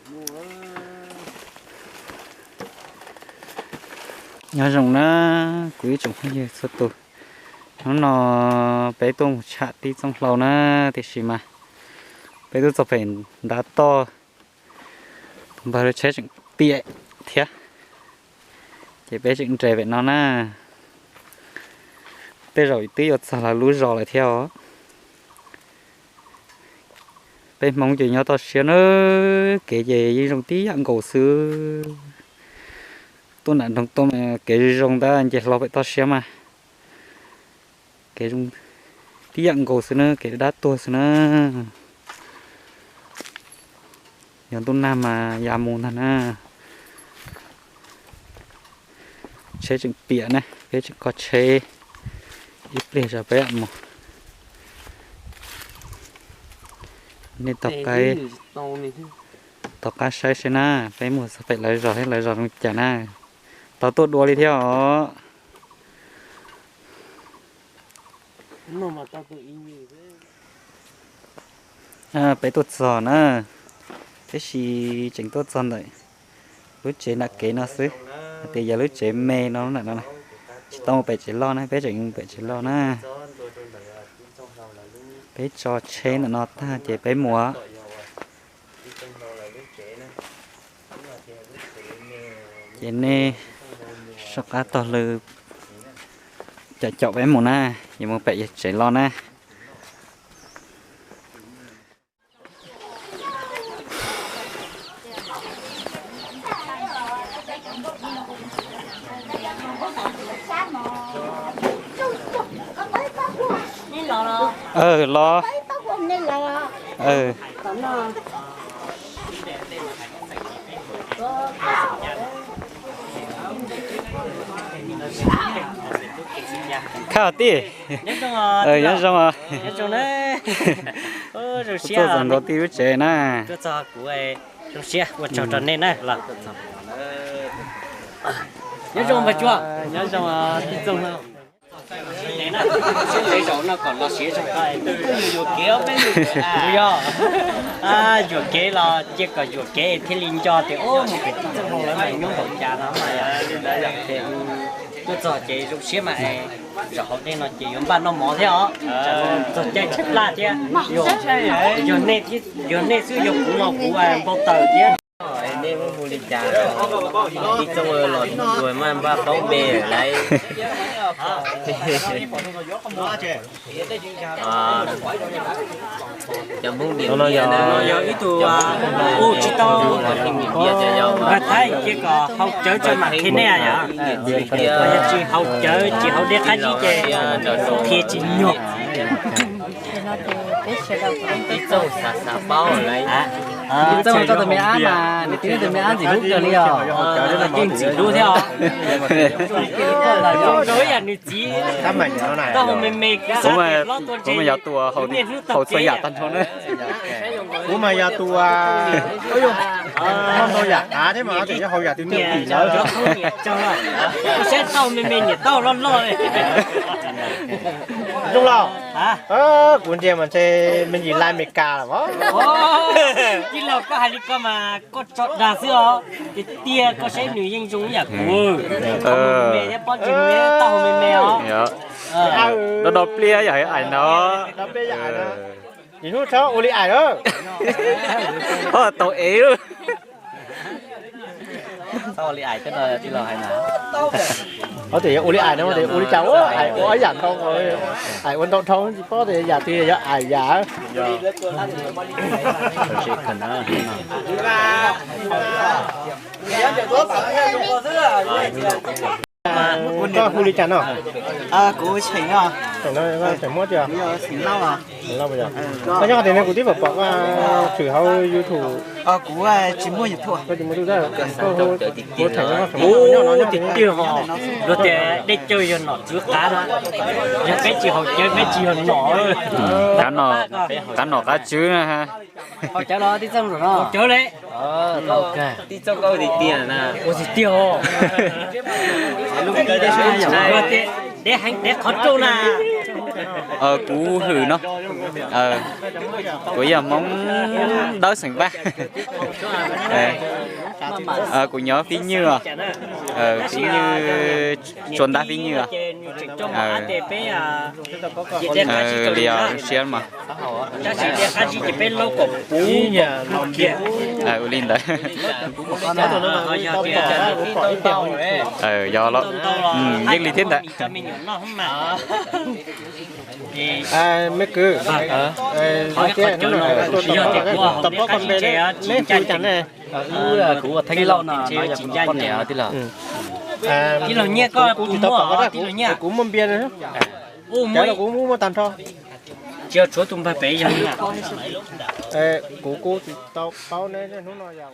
Nyob zoo na, kuv ib tsoom phooj ywg txhua tus. Hnub no peb tuaj mus tsham tib txooj hlau na, tiam sis mas peb tuaj txog pem ntav toj, npawg lawv tsheb tseem piam thiab, ces peb tseem nres pem no na. Tej zaum twb yuav txog lawv lub zos lawm thiab os. Peb Hmoob ces nyob toj siab na, kev ces yeej zoo tib yam nkaus xwb. Tuaj nram nroog tuaj mas kev zoo zoo tab nce hlo pem toj siab mas kev zoo tib yam nkaus xwb na, kev dab tuag xwb na. Yog ntuj nag mas ya mus ntag na. Tsheb tseem piam na, peb tseem kho tsheb ib pliag tso peb mam mus. Nej tos, tos qab saib seb na, peb mus txog pem lawv zos thiab lawv zos zoo cas na. Tau tuaj dua li thiab os. Peb tuaj txog na, tab sis tseem tuaj txog ntawm lub tsev nram kev no xwb, hais tias yog lub tsev me no ntawm no, tsis tau mus pem tsev loj na, peb tseem mus pem tsev loj na. Peb tso tsheb ntawm no tag ces peb mus. Ces nej soj qab taug lw caum caum peb mus na, yuav mus pem yawg tsev loj na. Los. Khab tij, nyob zoo os. Tuaj txog ntawm tij lub tsev na. Zoo siab ua tsaug rau nej na los. Nyob zoo npawg Tsua. Nyob zoo tij Txooj. Peb zaum no kom los siav zog, peb yuam kev, peb yuam kev los cia kom yuam kev thiaj li nco tias mus pem tij Txooj lawv mas nyob npaum cas no mas. Tuaj txog ces zoo siab mas, zaum hauv dej no ces yuav npaj noj mov thiab os. Txog caij tshaib plab thiab. Yog nej xwb, yog kuv los kuv npau taws thiab. Nej muab hu li cas? Tij Txooj los tuaj mas npaj paub npe lawm. Cov Hmoob dim no yog ib tug ua tsis tau, npaj Thaib ces kom haus cawv tso mam qhia nej yom. Yog tsis haus cawv tsis haus dej qab zib ces qhia tsis nyog. Tij Txooj xav xav paub lawm. Tij Txooj koj tus me ab mas nws twb tus me ab ntxim hlub kawg li os. Yeej ntxim hlub thiab os. Zoo ib yam nws txiv, taub hau me me, kuv mas yog tus haus txhua yam tag nrho na. Kuv mas yog tus, muaj ntau yam qav thiab mas tseem yuav haus yam twg twg tim lawv. Saib taub hau me me niam taub hau loj loj. Zoo los, kuv ntsia mas ntshe me ntsis lai Amelikas los. Tij laug, koj hais li ko mas koj tso dag xwb os. Tiag tiag koj saib nws yeej zoo ib yam kuv. Taub hau me me thiab pob ntseg me, taub hau me me os. Do do pliab yam ais no. Hnub txhob ua li ais. Tau ev. Txhob ua li ais, tij laug hais na. Ho tias yog ua li ais no tias ua li cas, ais ua ob yam dhau, ais ua ntau dhau tsis paub tias yam twg yog ais yam. Koj hu li cas no? Kuv Xeem no. Xeem no, Xeem muab tias. Koj nyob qhov twg no, kuv twb pom pom koj tshwm hauv YouTube. Kuv tsis muaj YouTube. Koj tsis muaj YouTube, koj hu Xeem no. Ub, tiag tiag ho, luag tias dej cawv yog nom tswv qav na, yog peb tsis haus cawv peb tsis yog nom. Qav nom qav tswv na. Haus cawv los tij Txooj zaum no? Haus cawv li. Tij Txooj koj ua tiag tiag na. Ua tiag tiag os. Deb heev deb qhov rooj na. Kuv Hwm no, kuv yog Hmoob Dawb xeem Vaj. Kuv nyob Fib Nywj os, Fib Nywj, Tsua Ntab Fib Nywj os. Li yog siab mas. Ua li ntawd. Yog los, yeej li thiab ntawd. Me kwv, tau paub koj npe, neb hu cas ne? Kuv ua Theeb Lauj no, no yog kuv poj niam tij laug. Kuv tsis tau pom koj, kuv muaj npias, cov los kuv muaj tag nrho. Kuv kuj tsis tau paub neb hnub no yog